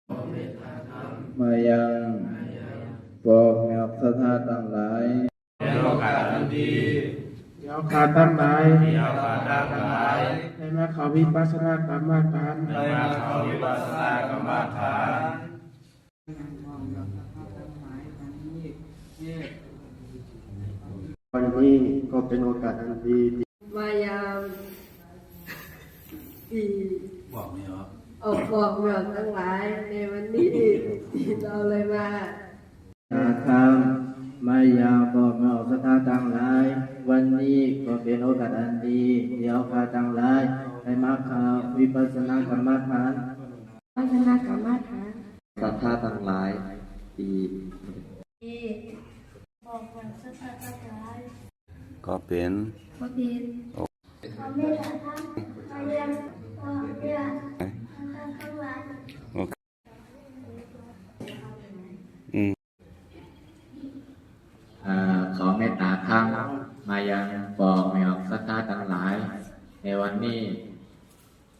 ມາຍັງພວກແມ່ອອກສັດທາທັງຫຼາຍ ໃນໂອກາດອັນດີ ທີ່ເຮົາຂ້າທັງຫຼາຍ ທີ່ເຮົາຂ້າທັງຫຼາຍ ໄດ້ມາເຂົ້າວິປັດສະນາກຳມະຖານ ໄດ້ມາເຂົ້າວິປັດສະນາກຳມະຖານ. ວັນນີ້ກໍເປັນໂອກາດອັນດີ ມາຍາມທີ່ ພວກແມ່ອອກ ອອກ ພວກແມ່ອອກທັງຫຼາຍ ໃນວັນນີ້ທີ່ເຮົາໄດ້ມາ ມາຢາມພວກແມ່ອອກສັດທາທັງຫຼາຍ ວັນນີ້ກໍເປັນໂອກາດອັນດີ ທີ່ເຮົາຂ້າທັງຫຼາຍໄດ້ມາເຂົ້າວິປັດສະນາກຳມະຖານ ວິປັດສະນາກຳມະຖານ ສັດທາທັງຫຼາຍທີ່ ກໍເປັນ ອືມ ເອີ ຂໍເມດຕາທຳມາຍັງພວກແມ່ອອກສັດທາທັງຫຼາຍ ໃນວັນນີ້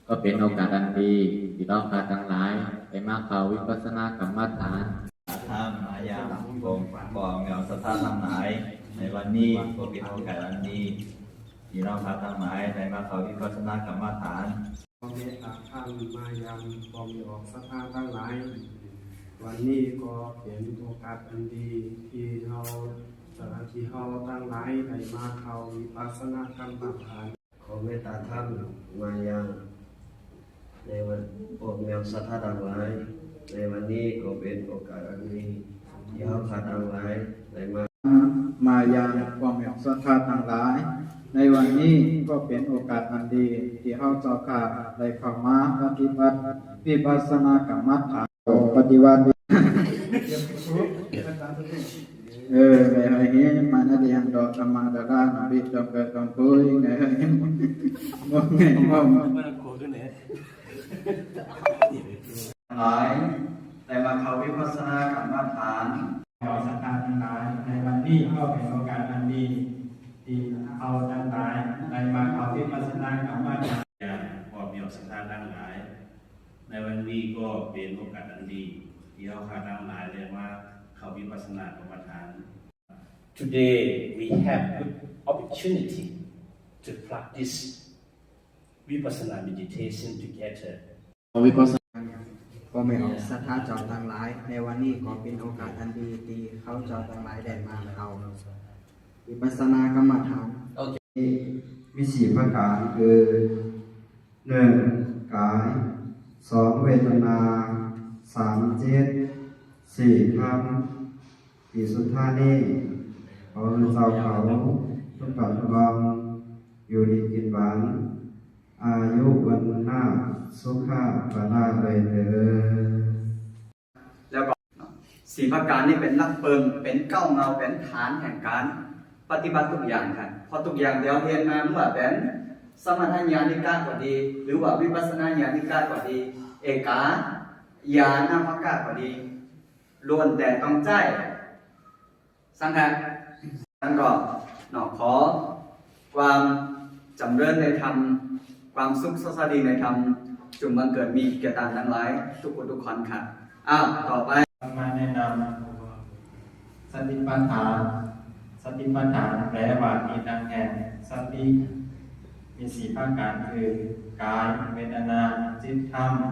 ກໍເປັນໂອກາດອັນດີ ທີ່ເຮົາຂ້າທັງຫຼາຍໄດ້ມາເຂົ້າວິປັດສະນາກຳມະຖານ ທຳມາຍັງພວກແມ່ອອກສັດທາທັງຫຼາຍ ໃນວັນນີ້ກໍເປັນໂອກາດອັນດີ ທີ່ເຮົາຂ້າທັງຫຼາຍໄດ້ມາເຂົ້າວິປັດສະນາກຳມະຖານ. ຂໍເມດຕາທ່ານມາຍັງພວກແມ່ອອກສັດທາທັງຫຼາຍ ວັນນີ້ກໍເປັນໂອກາດອັນດີ ທີ່ເຮົາ ທີ່ເຮົາທັງຫຼາຍໄດ້ມາເຂົ້າວິປັດສະນາກຳມະຖານ. ຂໍເມດຕາທ່ານມາຍັງ ໃນວັນ ພວກແມ່ອອກສັດທາທັງຫຼາຍ ໃນວັນນີ້ກໍເປັນໂອກາດອັນດີ ທີ່ເຮົາຂ້າທັງຫຼາຍໄດ້ມາ ມາຍັງພວກແມ່ອອກສັດທາທັງຫຼາຍ ໃນວັນນີ້ກໍເປັນໂອກາດອັນດີ ທີ່ເຮົາເຈົ້າຂ້າໄດ້ເຂົ້າມາປະຕິບັດວິປັດສະນາກຳມະຖານ. ປະຕິວັດ ເອີ ໄດ້ໃຫ້ເຫັນມານະຕິຮັງດອກທຳມະດາລານຳວິດດອມເກີດດອມປຸຍ ໄດ້ໃຫ້ເຫັນ ບໍ່ແມ່ນບໍ່ ທັງຫຼາຍ ໄດ້ມາເຂົ້າວິປັດສະນາກຳມະຖານ. ເຈົ້າສັດທາທັງຫຼາຍ ໃນວັນນີ້ກໍເປັນໂອກາດອັນດີ ທີ່ເຮົາທັງຫຼາຍໄດ້ມາເຂົ້າວິປັດສະນາກຳມະຖານ. ພວກແມ່ອອກສັດທາທັງຫຼາຍ ໃນວັນນີ້ກໍເປັນໂອກາດອັນດີ ທີ່ເຮົາຂ້າທັງຫຼາຍໄດ້ມາເຂົ້າວິປັດສະນາກຳມະຖານ. Today we have good opportunity to practice Vipassana meditation together. ວິປັດສະນາ ພໍ່ແມ່ອອກສັດທາເຈົ້າທັງຫຼາຍ ໃນວັນນີ້ກໍເປັນໂອກາດອັນດີ ທີ່ເຮົາເຈົ້າທັງຫຼາຍໄດ້ມາເຂົ້າວິປັດສະນາກຳມະຖານ. ໂອເຄ ມີສີ່ປະການຄື ໜຶ່ງ ກາຍ ສອງ ເວທະນາ ສາມ ຈິດ ສີ່ ທຳ. ທີ່ສຸດທ້າຍນີ້ ຂໍໃຫ້ເຈົ້າເຂົາຈົ່ງປາດຖະໜອງ ຢູ່ດີກິນຫວານ ອາຍຸວັນນະສຸຂະພະລະດ້ວຍເທີ້ນ. ແລ້ວກໍ ເນາະ ສີ່ປະການນີ້ເປັນຫຼັກເປິງ ເປັນເກົ້າເງົາ ເປັນຖານແຫ່ງການປະຕິບັດທຸກຢ່າງກັນ ເພາະທຸກຢ່າງທີ່ເຮົາຮຽນມາ ບໍ່ວ່າເປັນສະມະຖະຍານິກະກໍດີ ຫຼືວ່າວິປັດສະນາຍານິກະກໍດີ ເອກາຍານະມະກະກໍດີ ລ້ວນແຕ່ຕ້ອງໃຊ້ສັງຂະ ນັ້ນກໍ ເນາະ ຂໍຄວາມຈຳເລີນໃນທຳ ຄວາມສຸກສະຫວັດດີໃນທຳ ຈົ່ງບັງເກີດມີແກ່ທ່ານທັງຫຼາຍທຸກຜູ້ທຸກຄົນຄັບ. ອ້າວ ຕໍ່ໄປ ມາແນະນຳ ສະຕິປັດຖານ ສະຕິປັດຖານແປວ່າທີ່ຕັ້ງແຫ່ງສະຕິ ມີສີ່ປະການຄື ກາຍ ເວທະນາ ຈິດ ທຳ. ຂໍ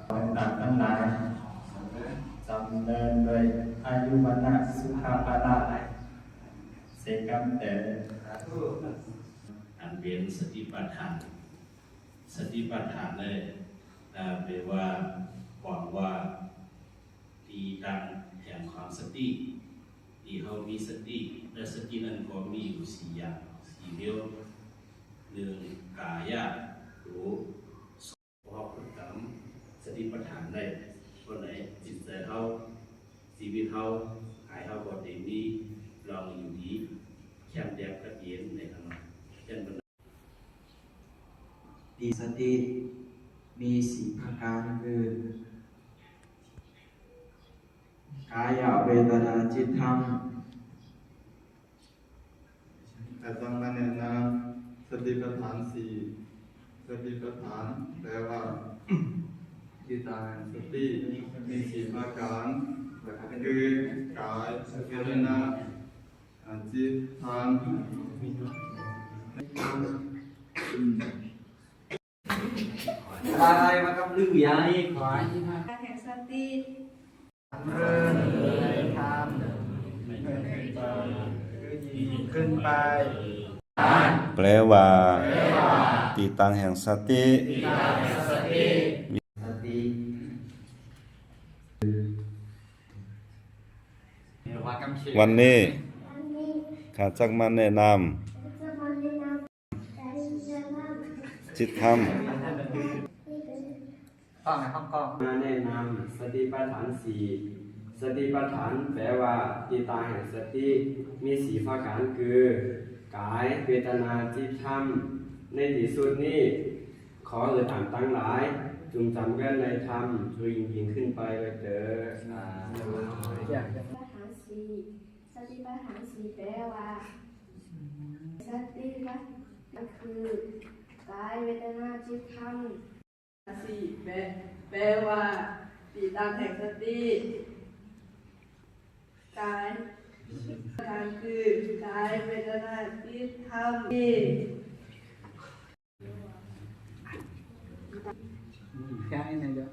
ໃຫ້ທ່ານທັງຫຼາຍຈຳເລີນດ້ວຍອາຍຸ ວັນນະ ສຸຂະ ພະລະ ເສກັນເຕີ. ອັນເປັນສະຕິປັດຖານ ສະຕິປັດຖານເລີຍ ແປວ່າ ຄວາມວ່າ ທີ່ຕັ້ງແຫ່ງຄວາມສະຕິ ທີ່ເຮົາມີສະຕິ ແລະ ສະຕິນັ້ນກໍມີຢູ່ສີ່ຢ່າງ ສີ່ແນວ ໜຶ່ງ ກາຍະ ໂຕ ສອງ ພະວະ ພຶດກຳ ສະຕິປັດຖານໄດ້ ເພາະໃນຈິດໃຈເຮົາ ຊີວິດເຮົາ ກາຍເຮົາກໍໄດ້ມີລອງຢູ່ດີ ແຄມແດບກະເກນໃນຂ້າງນອກ ເຊັ່ນ ມີສະຕິ ມີສີ່ປະການຄື ກາຍະ ເວທະນາ ຈິດ ທຳ. ຂ້າຕ້ອງມາແນະນຳສະຕິປັດຖານສີ່ ສະຕິປັດຖານແປວ່າ ຈິດ ຕາແຫ່ງສະຕິມີສີ່ປະການ ຄື ກາຍ, ເວທະນາ, ຈິດ, ທຳ. ໄປມາກັບລືຍາຍ ກາຍແຫ່ງສະຕິ ຂຶ້ນໄປ ແປວ່າ ທີ່ຕັ້ງແຫ່ງສະຕິ ສະຕິ. ວັນນີ້ ຂ້າຈັກມາແນະນຳ ຈິດທຳ ມາແນະນຳສະຕິປະຖານສີ່. ສະຕິປະຖານແປວ່າ ທີ່ຕັ້ງແຫ່ງສະຕິ ມີສີ່ປະການຄື ກາຍ, ເວທະນາ, ຈິດ, ທຳ. ໃນທີ່ສຸດນີ້ ຂໍໃຫ້ທ່ານທັງຫຼາຍ ຈົ່ງຈຳເລື່ອງໃນທຳ ໃຫ້ຍິ່ງໆຂຶ້ນໄປເລີຍເດີ. ສາທຸ. ປະຖານສີ່ ສະຕິປະຖານສີ່ແປວ່າ ສະຕິປະຖານຄື ກາຍ, ເວທະນາ, ຈິດ, ທຳ. ສີ່ ແປ ແປວ່າ ທີ່ຕັ້ງແຫ່ງສະຕິ ກາຍ, ກາຍຄື ກາຍ, ເວທະນາ, ຈິດ, ທຳ. ແຄ່ນີ້ເດີ. ສ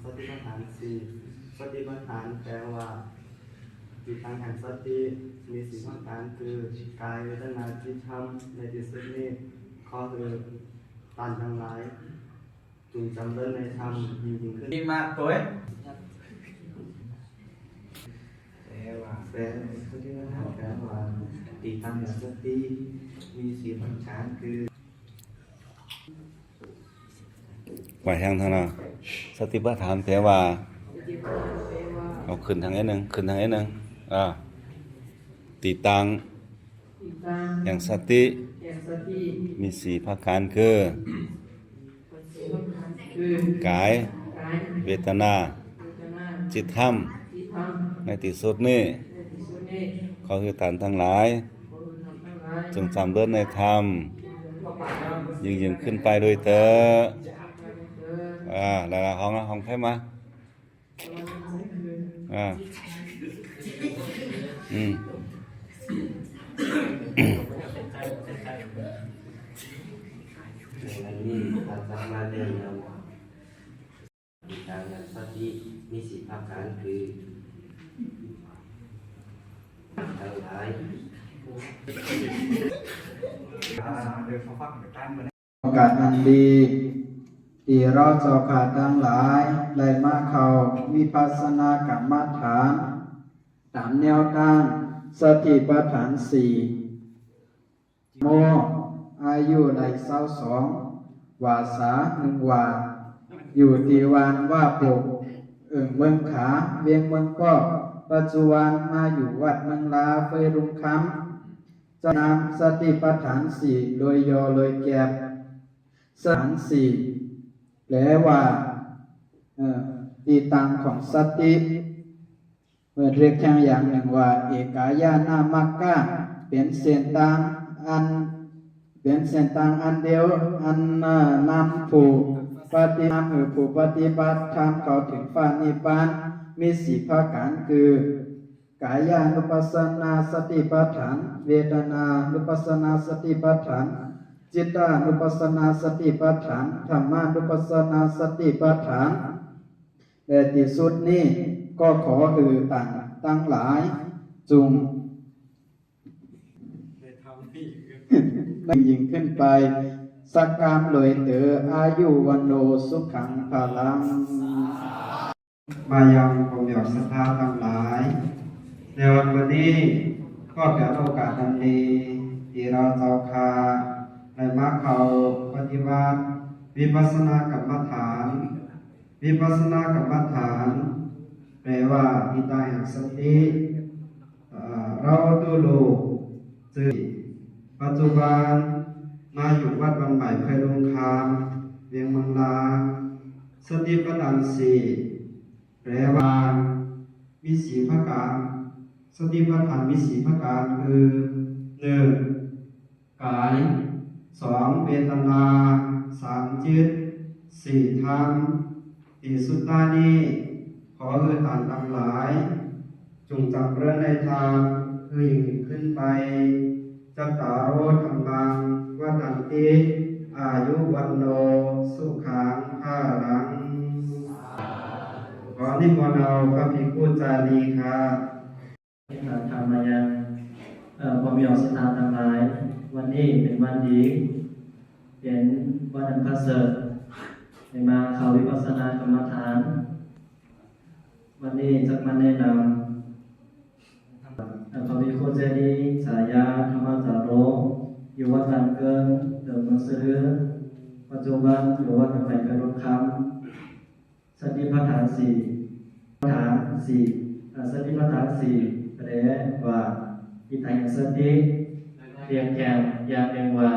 ະຕິປະຖານສີ່ ສະຕິປະຖານແປວ່າ ທີ່ຕັ້ງແຫ່ງສະຕິ ມີສີ່ປະການຄື ກາຍ, ເວທະນາ, ຈິດ, ທຳ. ໃນທີ່ສຸດນີ້ ຂໍໃຫ້ທ່ານທັງຫຼາຍ ຈົ່ງຈຳເລີນໃນທຳ ຍິ່ງໆຂຶ້ນ. ມາໂຕຍ ແປວ່າ ແປ ສະຕິປະຖານແປວ່າ ທີ່ຕັ້ງແຫ່ງສະຕິ ມີສີ່ປະການຄື ໄປທາງທາງນະ ສະຕິປະຖານແປວ່າ ເອົາຂຶ້ນທາງນີ້ໜຶ່ງ ຂຶ້ນທາງນີ້ໜຶ່ງ ອ່າ ທີ່ຕັ້ງ ທີ່ຕັ້ງ ແຫ່ງສະຕິ ແຫ່ງສະຕິ ມີສີ່ປະການຄື ຄື ກາຍ ກາຍ ເວທະນາ ເວທະນາ ຈິດທຳ ຈິດທຳ. ໃນທີ່ສຸດນີ້ ໃນທີ່ສຸດນີ້ ຂໍໃຫ້ທ່ານທັງຫຼາຍ ຈົ່ງຈຳເລີນໃນທຳ ຍິ່ງໆຂຶ້ນໄປໂດຍເທີ້. ອ່າ ຫຼາຍໆຫ້ອງນະ ຫ້ອງໃຜມາ ອ່າ ອືມ ອັນນີ້ອາດຈະມາແນະນຳ ການສະຕິມີສີ່ປະການຄື ທັງຫຼາຍ ໂອກາດອັນດີ ທີ່ເຮົາເຈົ້າຂ້າທັງຫຼາຍໄດ້ມາເຂົ້າວິປັດສະນາກຳມະຖານ ຕາມແນວທາງສະຕິປະຖານສີ່. ໂມ ອາຍຸໄດ້ຊາວສອງ ວາສາໜຶ່ງວາ ຢູ່ທີ່ບ້ານວາປົກ ເອີ່ງເມືອງຂາ ວຽງເມືອງກອກ ປັດຈຸບັນມາຢູ່ວັດເມືອງລາ ເຟີຍລຸງຄຳ. ຈະນຳສະຕິປະຖານສີ່ໂດຍຫຍໍ້ໂດຍແກບ. ສະຕິປະຖານສີ່ ແປວ່າ ເອີ ທີ່ຕັ້ງຂອງສະຕິ ເປີດເຮັດແຫ່ງຢ່າງໜຶ່ງວ່າ ເອກາຍານະມັກກະ ເປັນເສັ້ນທາງອັນ ເປັນເສັ້ນທາງອັນດຽວ ອັນນຳຜູ້ປະຕິ ນຳໃຫ້ຜູ້ປະຕິບັດທຳເຂົ້າເຖິງພະນິບພານ ມີສີ່ປະການຄື ກາຍານຸປັດສະນາສະຕິປະຖານ, ເວທະນານຸປັດສະນາສະຕິປະຖານ, ຈິດຕານຸປັດສະນາສະຕິປະຖານ, ທຳມານຸປັດສະນາສະຕິປະຖານ. ແລະ ທີ່ສຸດນີ້ ກໍຂໍໃຫ້ທ່ານທັງຫຼາຍ ຈົ່ງ ຍິ່ງຂຶ້ນໄປ ສັກການໂດຍເຕີ ອາຍຸ ວັນໂນ ສຸຂັງ ພະລັງ. ມາຍັງພໍ່ແມ່ສັດທາທັງຫຼາຍ ໃນວັນມື້ນີ້ ກໍເປັນໂອກາດອັນດີ ທີ່ເຮົາເຈົ້າຂ້າໄດ້ມາເຂົ້າປະຕິບັດວິປັດສະນາກຳມະຖານ. ວິປັດສະນາກຳມະຖານ ແປວ່າ ທີ່ຕັ້ງແຫ່ງສະຕິ ເອີ ເຮົາຕົວລູກ ຊຶ່ງປັດຈຸບັນມາຢູ່ວັດບ້ານໃໝ່ ແຂວງໜອງຄາຍ ວຽງເມືອງລາ. ສະຕິປະຖານສີ່ ແປວ່າ ມີສີ່ປະການ. ສະຕິປະຖານມີສີ່ປະການ ຄື ໜຶ່ງ ສີ່ທຳ ທີ່ສຸດທ້າຍນີ້ ຂໍໃຫ້ທ່ານທັງຫຼາຍ ຈົ່ງຈຳເລີນໃນທຳ ຄືຍິ່ງຂຶ້ນໄປ. ຈັດຕາໂຣ ທຳມັງ ວັດທັນຕິ ອາຍຸ ວັນໂນ ສຸຂັງ ພະລັງ. ຂໍນິມົນເອົາພະພິກຂຸຈາລີກະ ທຳມາຍັງ ເອີ ພໍ່ແມ່ອອກສັດທາທັງຫຼາຍ, ວັນນີ້ເປັນວັນດີ ເປັນວັນອັນປະເສີດ ໄດ້ມາເຂົ້າວິປັດສະນາກຳມະຖານ. ວັນນີ້ຈັກມາແນະນຳ ເອີ ພະພິກຂຸເຈດີ ສາຍາ ທຳມະຈາໂຣ ຢູ່ວັດບ້ານເກີງ ເມືອງສະເຫຼືອ ປັດຈຸບັນຢູ່ວັດໃໝ່ໄພລົນຄຳ. ສະຕິປະທານສີ່ ປະທານສີ່ ອາ ສະຕິປະທານສີ່ ແປວ່າ ອິດຖັງ ສະຕິ ຮຽກແທນຢ່າງໜຶ່ງວ່າ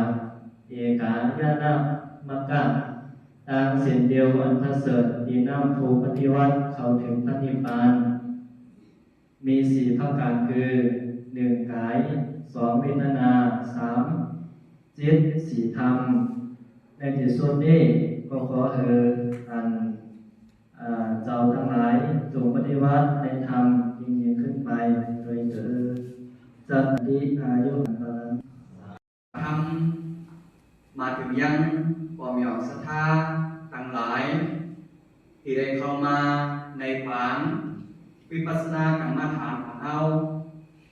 ເອກາຍະນະມັກກະ ຕ່າງເຊັ່ນດຽວອັນປະເສີດ ທີ່ນຳຜູ້ປະຕິວັດເຂົ້າເຖິງພະນິບພານ. ມີສີ່ປະການຄື ໜຶ່ງ ກາຍ ສອງ ເວທະນາ ສາມ ຈິດ ສີ່ ທຳ. ໃນທີ່ສຸດນີ້ກໍຂໍໃຫ້ອັນ ເອີ ເຈົ້າທັງຫຼາຍຈົ່ງປະຕິບັດໃນທຳຍິ່ງໆຂຶ້ນໄປດ້ວຍເທີ້ນ. ສະຕິອາຍຸ ທຳ ມາເຖິງຍັງພໍ່ແມ່ອອກສັດທາທັງຫຼາຍ ທີ່ໄດ້ເຂົ້າມາໃນປາງວິປັດສະນາກຳມະຖານຂອງເຮົາ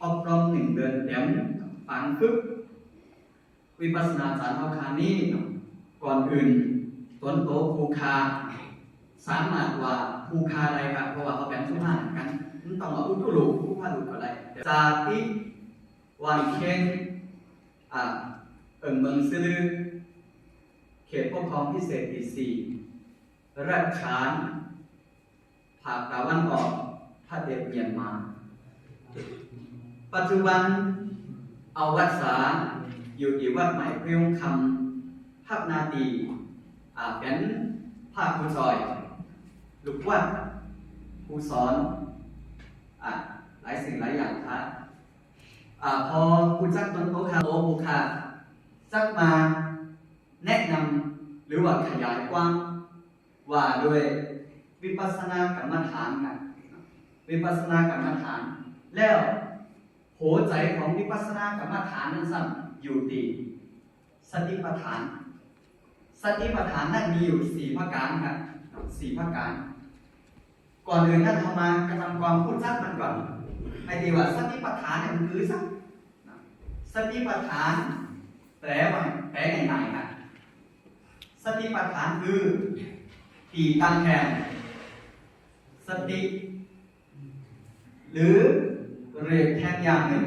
ອົບຮົມໜຶ່ງເດືອນເຕັມ ປາງຝຶກວິປັດສະນາຈານເຮົາຄານີ້. ກ່ອນອື່ນ ຕົນໂຕຜູ້ຂ້າ ສາມາດວ່າຜູ້ຂ້າໄດ້ ເພາະວ່າເຮົາເປັນສຸພານກັນ ມັນຕ້ອງວ່າອຸຕຸລຸ ຜູ້ພາລຸກໍໄດ້. ຈາຕິ ບ້ານເຄງ ອາ ເອີ່ງເມືອງສະລື ເຂດປົກຄອງພິເສດທີສີ່ ລັດຖານ ພາກຕາວັນອອກ ປະເທດມຽນມາ. ປັດຈຸບັນ ເອົາວັດສາ ຢູ່ທີ່ວັດໃໝ່ພະຍຸງຄຳ ຮັບໜ້າທີ່ ອາ ເປັນພະຄູສອນ ລູກວັດ ຄູສອນ ອາ ຫຼາຍສິ່ງຫຼາຍຢ່າງ. ອາ ພໍຮູ້ຈັກຕົນໂຕຂ້າ ໂຕຜູ້ຂ້າ ຈັກມາແນະນຳ ຫຼືວ່າຂະຫຍາຍຄວາມວ່າດ້ວຍວິປັດສະນາກຳມະຖານນະ ວິປັດສະນາກຳມະຖານ. ແລ້ວຫົວໃຈຂອງວິປັດສະນາກຳມະຖານນັ້ນຊ້ຳຢູ່ທີ່ ສະຕິປະທານ. ສະຕິປະທານນັ້ນມີຢູ່ສີ່ປະການນະ ສີ່ປະການ. ກ່ອນອື່ນນັ້ນ ເຮົາມາກະທຳຄວາມຮູ້ຈັກມັນກ່ອນ ໃຫ້ທີ່ວ່າສະຕິປະທານນີ້ມັນຄືຫຍັງ. ສະຕິປະທານ ແປວ່າ ແປງ່າຍໆນະ ສະຕິປະທານຄື ທີ່ຕັ້ງແຫ່ງສະຕິ ຫຼື ເລກແທ່ງຢ່າງໜຶ່ງ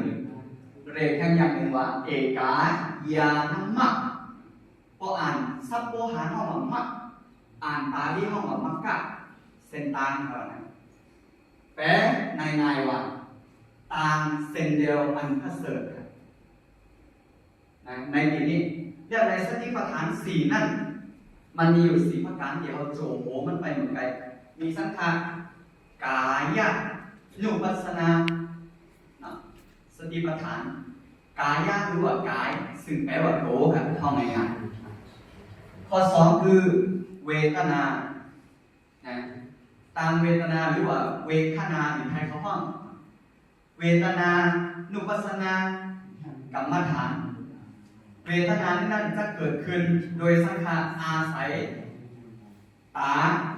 ເລກແທ່ງຢ່າງໜຶ່ງວ່າ ເອກາຍານະມັກ. ພໍອ່ານສັບໂບຮານເຮົາວ່າມັກ ອ່ານປາລີເຮົາວ່າມັກກະ ເສັ້ນທາງເທົ່ານັ້ນ. ແປງ່າຍໆວ່າ ຕ່າງເຊັ່ນດຽວອັນປະເສີດ. ໃນທີ່ນີ້ ແລ້ວໃນສະຕິປະທານສີ່ນັ້ນ ມັນມີຢູ່ສີ່ປະການທີ່ເຮົາໂຈໂຫມັນໄປເມື່ອໄກ ມີສັງຂະ ກາຍານຸປັດສະນາ ສະຕິປະທານ ກາຍະ ຫຼືວ່າກາຍ ຊຶ່ງແປວ່າໂຕ ເວົ້າງ່າຍໆ. ຂໍ້ສອງຄືເວທະນາ ນະ ຕ່າງເວທະນາ ຫຼືວ່າເວທະນາ ທີ່ໄທເຂົາຮ້ອງ ເວທະນານຸປັດສະນາກຳມະຖານ. ເວທະນານີ້ນັ້ນຈະເກີດຂຶ້ນໂດຍສັງຂະອາໄສ ຕາ,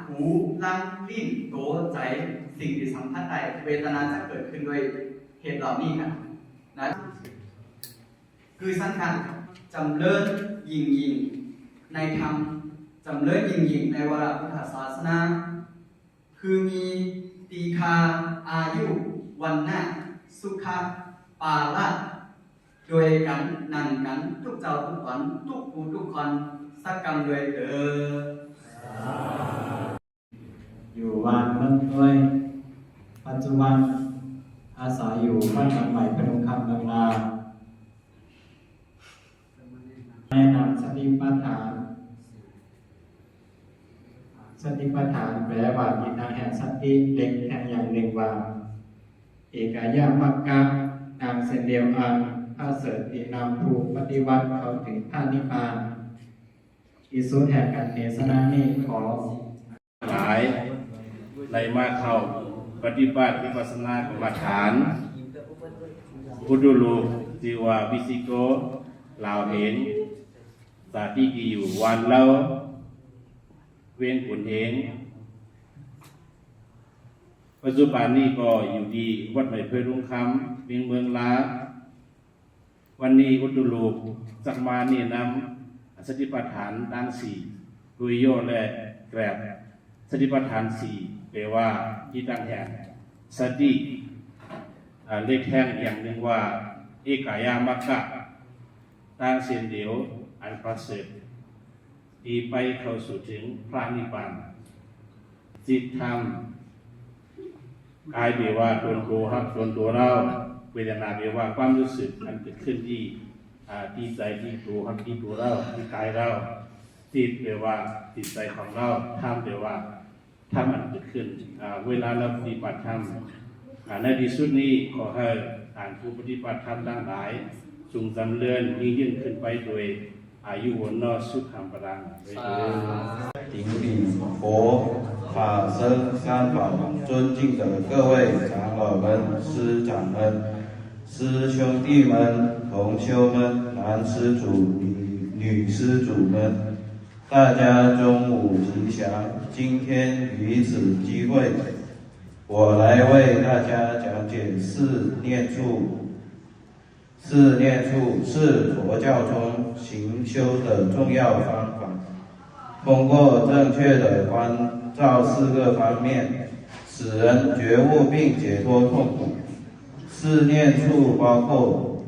ຫູ, ລຳ, ລີ້ນ, ໂຕ, ໃຈ, ສິ່ງທີ່ສຳຜັດໄດ້. ເວທະນາຈະເກີດຂຶ້ນໂດຍເຫດເຫຼົ່ານີ້ນະ ນະ ຄືສັງຂະຈຳເລີນຍິ່ງໆໃນທຳ, ຈຳເລີນຍິ່ງໆໃນວາລະພຸດທະສາສະໜາ, ຄືມີຕີຄາອາຍຸ ວັນນະ ສຸຂະ ປາລະ ດ້ວຍກັນ ນັ່ງກັນ ທຸກເຈົ້າທຸກຄົນ ທຸກຜູ້ທຸກຄົນ ສັກກຳດ້ວຍເທີ້ນ. ຢູ່ບ້ານເມືອງນ້ອຍ ປັດຈຸບັນອາໄສຢູ່ບ້ານຫຼັງໃໝ່ ພະນົມຄຳ ເມືອງລາວ. ແນະນຳສະຕິປະທານ. ສະຕິປະທານແປວ່າ ທີ່ຕັ້ງແຫ່ງສະຕິ ເລກແທ່ງຢ່າງໜຶ່ງວ່າ ເອກາຍະມັກກະ ດັ່ງເຊັ່ນດຽວອັນປະເສີດ ທີ່ນຳຜູ້ປະຕິວັດເຂົ້າເຖິງພະນິບພານ. ທີ່ສຸດແຫ່ງການເທສະນານີ້ ຂໍຫຼາຍໄດ້ມາເຂົ້າປະຕິບັດວິປັດສະນາກຳມະຖານ ອຸດຕະລູກ ຊື່ວ່າ ວິສິໂກ ລາວເອງ ສະຖານທີ່ຢູ່ ວານເລົາ ເວງຂຸນເອງ. ປັດຈຸບັນນີ້ກໍຢູ່ທີ່ວັດໃໝ່ເພີຍລຸງຄຳ ວຽງເມືອງລາ. ວັນນີ້ອຸດຕະລູກຈັກມາແນະນຳສະຕິປະທານທັງສີ່ ໂດຍຫຍໍ້ ແລະ ແກຣບ. ສະຕິປະທານສີ່ ແປວ່າທີ່ຕັ້ງແຫ່ງສະຕິ, ເລກແທ່ງຢ່າງໜຶ່ງວ່າ ເອກາຍະມັກກະ, ທາງເສັ້ນດຽວອັນປະເສີດ ທີ່ໄປເຂົ້າສູ່ເຖິງພະນິບພານ. ຈິດທຳ ກາຍແປວ່າຕົນໂຕ ຮັກຕົນໂຕເຮົາ, ເວທະນາແປວ່າຄວາມຮູ້ສຶກອັນເກີດຂຶ້ນທີ່ ອາ ທີ່ໃຈ ທີ່ໂຕ ຮັກທີ່ໂຕເຮົາ ທີ່ກາຍເຮົາ. ຈິດແປວ່າຈິດໃຈຂອງເຮົາ, ທຳແປວ່າທຳອັນເກີດຂຶ້ນ ອາ ເວລາເຮົາປະຕິບັດທຳ. ອາ ໃນທີ່ສຸດນີ້ ຂໍໃຫ້ທ່ານຜູ້ປະຕິບັດທຳທັງຫຼາຍ ຈົ່ງຈຳເລີນຍິ່ງຂຶ້ນໄປໂດຍ ອາຍຸວັນນະສຸຂັງພະລັງ. 顶礼佛、法僧三宝，尊敬的各位长老们、师长们、师兄弟们、同修们、男施主、女、女施主们，大家中午吉祥。今天于此机会，我来为大家讲解四念处。 四念处是佛教中行修的重要方法。通过正确的观照四个方面，使人觉悟并解脱痛苦。四念处包括：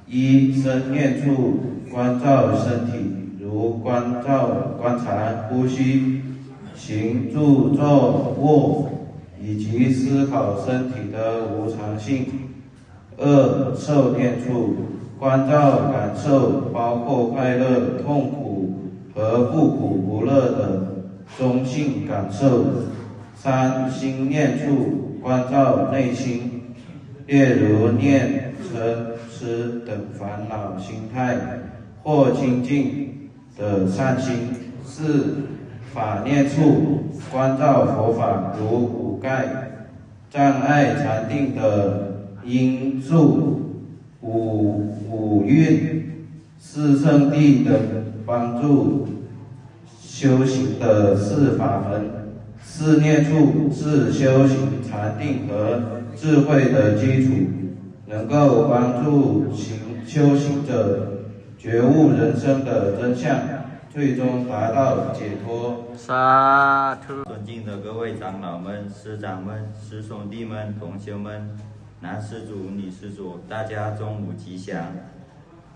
一、身念处，观照身体，如观照、观察呼吸、行、住、坐、卧，以及思考身体的无常性。 二、受念处，观照感受，包括快乐、痛苦和不苦不乐的中性感受。三、心念处，观照内心，例如念、嗔、痴等烦恼心态，或清净 的善心。四、法念处，观照佛法如五盖、障碍禅定的因素、五、五蕴、四圣谛等帮助修行的四法门。四念处是修行禅定和智慧的基础，能够帮助行，修行者 觉悟人生的真相，最终达到解脱。 สาธุ 尊敬的各位长老们、师长们、师兄弟们、同修们、男施主、女施主，大家中午吉祥。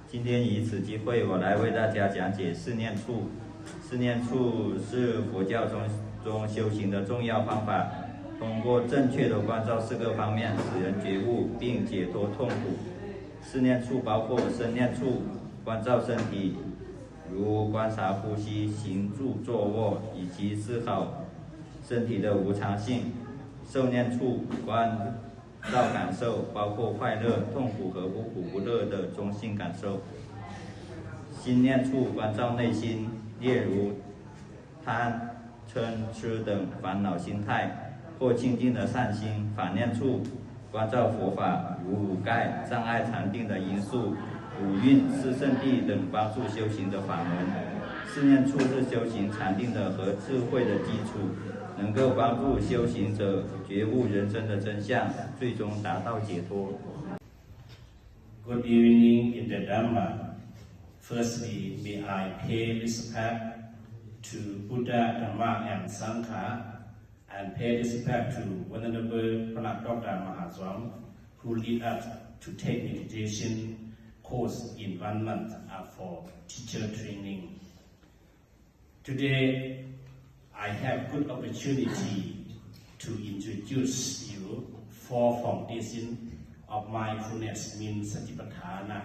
今天以此机会，我来为大家讲解四念处。四念处是佛教中，中修行的重要方法，通过正确的观照四个方面，使人觉悟并解脱痛苦。 四念处包括身念处，观照身体，如观察呼吸、行、住、坐、卧，以及思考身体的无常性。受念处，观照感受，包括快乐、痛苦和不苦不乐的中性感受。心念处，观照内心，例如 贪、嗔、痴等烦恼心态，或清净的善心。法念处，观照佛法如五盖、障碍禅定的因素、五蕴、四圣谛等帮助修行的法门。四念处是修行禅定的和智慧的基础，能够帮助修行者觉悟人生的真相，最终达到解脱。 Good evening in the Dhamma. Firstly, may I pay respect to Buddha, Dhamma, and Sangha, and pay respect to Venerable Pala Doctor Mahazong, who lead us to take meditation course in one month, uh, for teacher training. Today, I have good opportunity to introduce you four foundation of mindfulness, means Satipatthana,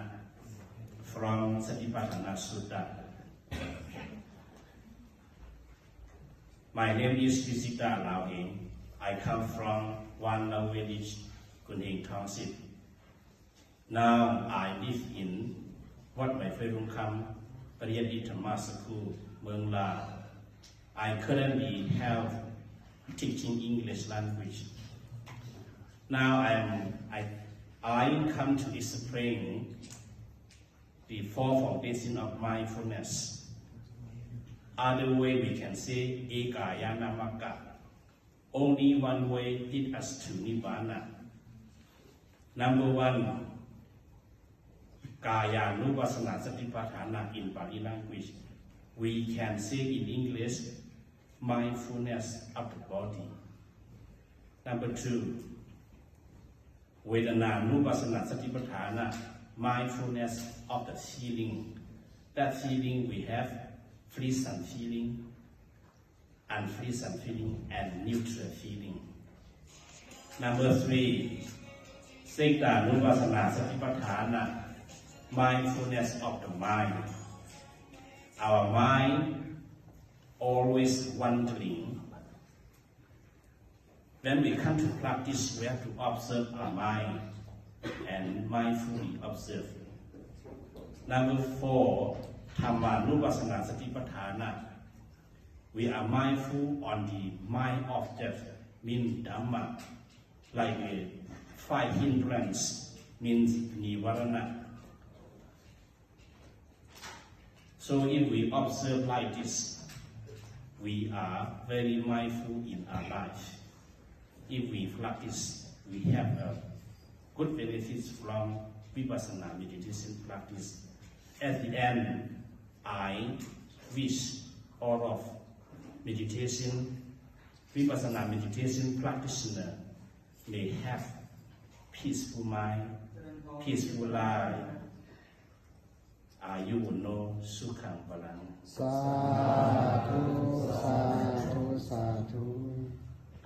from Satipatthana Sutta. My name is Visita Lao Eng. I come from Wan Lao Village, Khun Heng Township. Now I live in Wat Mai Phoi Lung Kham, ປະລິຍັດຕີທຳມະສະຄູນ ເມືອງລາວ. I currently have teaching English language. Now I am, I, I come to explain the four foundation of mindfulness. Other way we can say ເອກາຍານາມະກະ. Only one way lead us to Nibbana. Number one, ກາຍານຸປັດສະນາສະຕິປັດຖານະ in Pali language. We can say in English, mindfulness of the body. Number two, ເວທະນານຸປັດສະນາສະຕິປັດຖານະ mindfulness of the feeling. That feeling we have pleasant feeling, unpleasant feeling and neutral feeling. Number three, ເຊດຕານຸປັດສະນາສະຕິປັດຖານະ mindfulness of the mind. Our mind always wandering. When we come to practice, we have to observe our mind and mindfully observe. Number four, ທຳມານຸປັດສະນາສະຕິປັດຖານະ. We are mindful on the mind object, mean dhamma, like, uh, five hindrance, means nivarana. So if we observe like this, we are very mindful in our life. If we practice, we have a good benefits from Vipassana meditation practice. At the end, I wish all of meditation, Vipassana meditation practitioner may have peaceful mind, peaceful life. ອາຍຸວັນໂນ ສຸຂັງ ພະລັງ. ສາທຸ ສາ